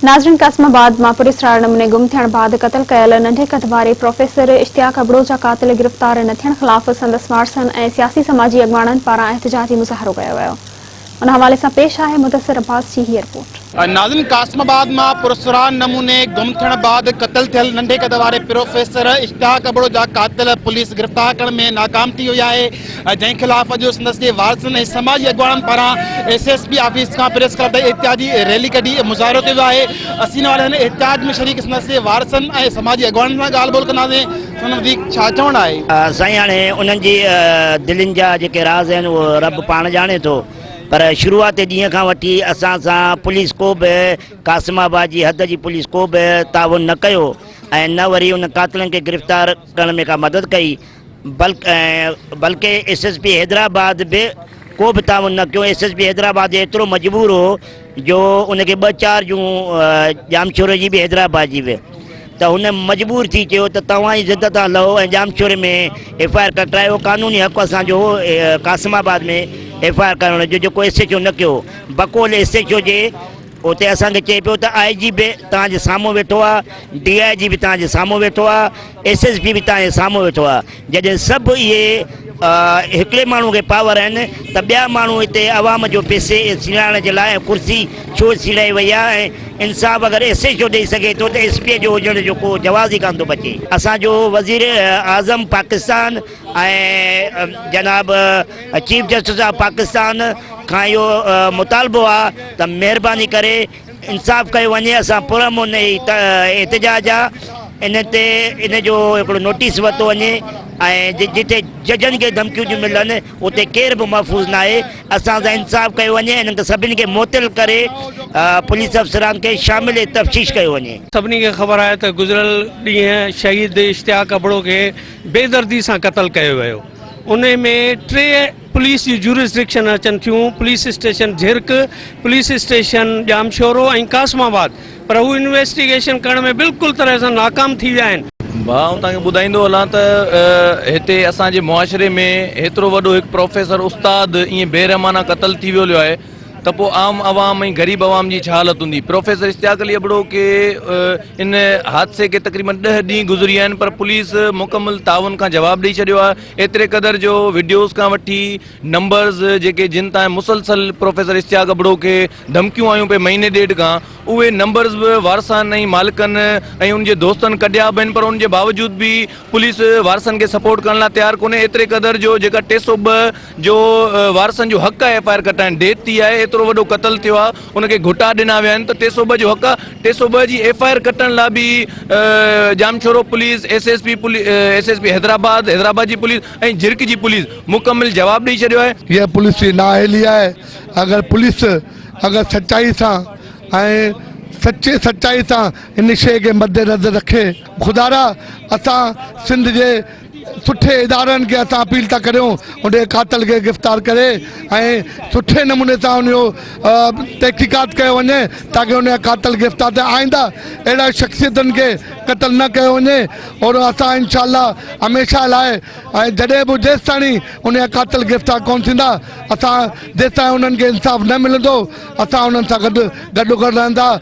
ناظرين قاسم آباد مان پراسرار نموني گم ٿيڻ بعد قتل ڪيل ننڍي قد واري پروفيسر اشتياق ابڙو جا قاتل گرفتار نه ٿيڻ خلاف سندس وارثن ۽ سياسي سماجي اڳواڻن پاران احتجاجي مظاهرو ڪيو ويو ان حوالي سان پيش آهي مدثر عباس جي هيء رپورٽ. ناظرين قاسم آباد مان پراسرار نموني گم ٿيڻ بعد قتل ٿيل ننڍي قد واري پروفيسر اشتياق ابڙو جا قاتل پوليس گرفتار ڪرڻ ۾ ناڪام ٿي وئي آهي جنهن خلاف اڄ سندس جي وارثن ۽ سماجي اڳواڻن پاران ايس ايس پي آفيس کان پريس ڪلب تائين احتجاجي ريلي ڪڍي مظاهرو ڪيو ويو آهي. اسين ان حوالي سان احتجاج ۾ شريڪ سندس جي وارثن ۽ سماجي اڳواڻن سان ڳالهه ٻولهه ڪنداسين سندن وڌيڪ ڇا چوڻ آهي. سائين هاڻي انهن جي دلين جا جيڪي راز آهن اهو رب پاڻ ڄاڻي ٿو پر شروعاتي ڏينهن کان وٺي اسان سان پوليس ڪو به قاسم آباد جي حد جي پوليس ڪو به تعاون نه ڪيو ۽ نه وري ان قاتلن کي گرفتار ڪرڻ ۾ ڪا مدد ڪئي بلڪه ايس ايس پي حيدرآباد به ڪو به تعاون نه ڪيو ايس ايس پي حيدرآباد ايترو مجبور هو جو ان کي ٻه چار جون ڄامشوري جي به حيدرآباد جي به ته هن مجبور ٿي چيو ته توهان ئي ضد تان لهو ۽ ڄامشوري ۾ ايف I R ڪٽرايو قانوني حق اسان جو هو قاسم آباد ۾ ايف I R ڪرڻ جو جيڪو ايس ايڇ او نه ڪيو بقول ايس ايڇ او جي اتي اسان کي چئي پيو ته آء جي به توهان جي سامهون ويٺو آ، ڊي I جي به توهان جي سامهون ويٺو آ، ايس ايس پي به توهان جي سامهون ويٺو آ، جڏهن سڀ اهي هڪڙي ماڻهو کي پاور آهن ته ٻيا ماڻهو هتي عوام جو پئسي سيڙائڻ جي لاء ۽ ڪرسي ڇو سيڙائي وئي آ ۽ انصاف اگر ايس ايڇ او ڏئي سگهي ٿو ته ايس پي جو هجڻ جو ڪو جواز ئي ڪانه ٿو بچي. اسان جو وزير اعظم پاڪستان ۽ جناب چيف جسٽس آف پاڪستان کان اهو مطالبو آ ته مهرباني ڪري انصاف ڪيو وڃي اسان پرامن احتجاج آ ان تي ان جو هڪڙو نوٽيس ورتو وڃي ۽ جتي ججن کي ڌمڪيون ٿيون ملن اتي ڪير به محفوظ ناهي اسان سان انصاف ڪيو وڃي انهن کي سڀني کي معطل ڪري پوليس افسران کي شامل تفتيش ڪيو وڃي. سڀني کي خبر آهي ته گذريل ڏينهن شهيد اشتياق ابڙو کي بيدردي سان قتل ڪيو ويو انهي ۾ ٽي پوليس جون جورسڊڪشن اچن ٿيون police station Jhirk, police station Jamshoro ۽ Qasimabad پر هو انويسٽيگيشن ڪرڻ ۾ بلڪل طرح سان ناڪام ٿي ويا آهن. ڀاء آئون توهان کي ٻڌائيندو هلان ته هتي اسان جي معاشري ۾ هيترو وڏو هڪ پروفيسر استاد ائين بي رحمانه قتل ٿي ويو آهي ته پوء عام عوام ۽ غريب عوام جي ڇا حالت هوندي؟ پروفيسر اشتياق علي ابڙو کي ان حادثي کي تقريبن ڏهه ڏينهن گذري ويا آهن پر پوليس مڪمل تعاون کان جواب ڏئي ڇڏيو آهي ايتري قدر جو وڊيوز کان وٺي نمبرز جيڪي جن تان مسلسل پروفيسر اشتياق ابڙو کي ڌمڪيون آيون پئي مهيني ڏيڍ کان اهي نمبرز به وارثن ۽ مالڪن ۽ ان جي دوستن ڪڍيا به آهن پر ان جي باوجود به پوليس وارثن کي سپورٽ ڪرڻ لاء تيار ڪونهي ايتري قدر جو جيڪا 302 جو وارثن جو حق آهي ايف I R ڪٽائڻ ڊيٿ ٿي آهي ايترو وڏو قتل ٿيو آهي ان کي گهٽا ڏنا ويا آهن ته 302 جو حق آهي 302 جي ايف I R ڪٽڻ لاء به Jamshoro police S S P S S P Hyderabad Hyderabad جي پوليس ۽ جھرڪ جي پوليس مڪمل جواب ڏئي ڇڏيو آهي. هيء پوليس جي نااهلي آهي اگر پوليس اگر سچائي سان ۽ سچي سچائي سان ان شيء کي مد نظر رکي خدارا اسان سنڌ جي سٺي ادارن کي اسان اپيل ٿا ڪريون ان قاتل کي گرفتار ڪري ۽ سٺي نموني سان ان جو تحقيقات ڪيو وڃي تاڪه ان جا قاتل گرفتار ٿين آئنده اهڙا شخصيتن کي قتل نه ڪيو وڃي اور اسان انشاء الله هميشه لاء ۽ جڏهن به جيستاڻي ان جا قاتل گرفتار ڪون ٿيندا اسان جيستائين انهن کي انصاف نه ملندو اسان انهن سان گڏ گڏوگڏ رهندا.